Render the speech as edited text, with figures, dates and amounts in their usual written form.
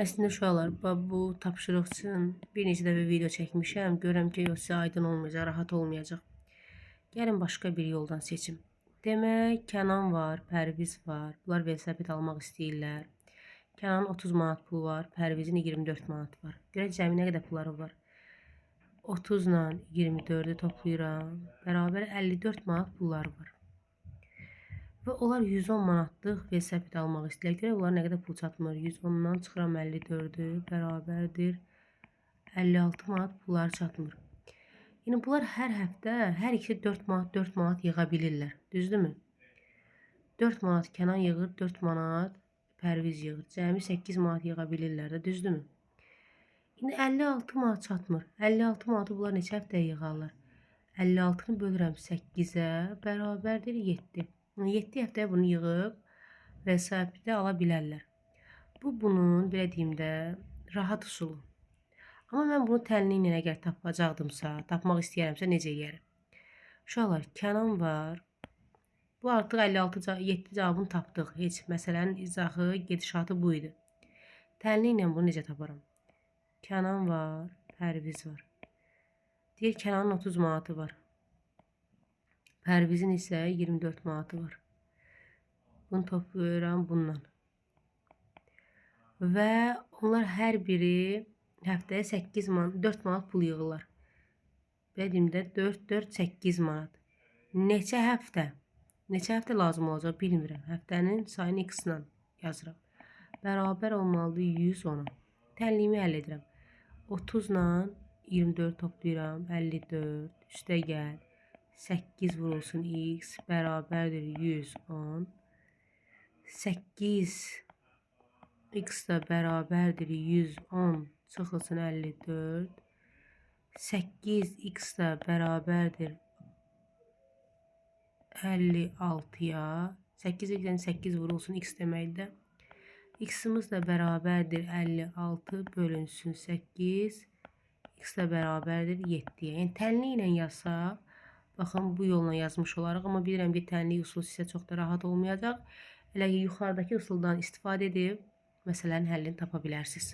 Əslində uşaqlar, bu tapşırıq üçün bir neçə dəfə video çəkmişəm. Görürəm ki, yox, sizə aydın olmayacaq, rahat olmayacaq. Gəlin başqa bir yoldan seçim. Demək, Kənan var, Pərviz var. Bunlar velosiped almaq istəyirlər. Kənanın 30 manat pulu var, Pərvizin 24 manat var. Görək cəmi nə qədər pulları var. 30 ilə 24-ü toplayıram. Bərabər 54 manat pulları var. Və onlar 110 manatlıq velosiped almaq istəyirlər. Görək onlara nə qədər pul çatmır. 110-dan çıxıram 54-ü bərabərdir 56 manat pulları çatmır. Yəni bunlar hər həftə hər ikisi 4 manat, 4 manat yığa bilirlər. Düzdürmü? 4 manat Kənan yığır, 4 manat Pərviz yığır. Cəmi 8 manat yığa bilirlər də, düzdürmü? İndi 56 manat çatmır. 56 manatı bunlar neçə həftəyə yığarlar? 56-nı bölürəm 8-ə, bərabərdir 7. Yəni 7 həftəyə bunu yığıb velosipedi ala bilərlər. Bu bunun belə deyim də rahat üsulu. Amma mən bunu tənliklə əgər tapacaqdımsa, tapmaq istəyirəmsə necə eləyərəm? Uşaqlar, Kənan var. Bu artıq 56 7 cavabını tapdıq. Heç məsələnin izahı, gedişatı bu idi. Tənliklə bunu necə taparam? Kənan var, Pərviz var. Deyir Kənanın 30 manatı var. Pərvizin isə 24 manatı var. Bunu toplayıram bununla. Və onlar hər biri həftəyə 8 manat, 4 manat pul yığırlar. Belə deyim də 4, 4, 8 manat. Neçə həftə? Neçə həftə lazım olacaq bilmirəm. Həftənin sayını x-la yazıram. Bərabər olmalıdır 110-a. Tənliyimi həll edirəm. 30 ilə 24 toplayıram. 54. Üstə gəl. 8 vurulsun x bərabərdir 110. 8 x da bərabərdir 110 çıxılsın 54. 8 x da bərabərdir 56-ya. 8 yəni 8 vurulsun x deməkdir. X-imiz də bərabərdir 56 bölünsün 8. X də bərabərdir 7-yə. Yəni tənliklə yazsaq, baxın bu yolla yazmış olarıq, amma bilirəm ki, tənlik üsulu sizə çox da rahat olmayacaq. Elə ki, yuxarıdakı üsuldan istifadə edib məsələnin həllini tapa bilərsiniz.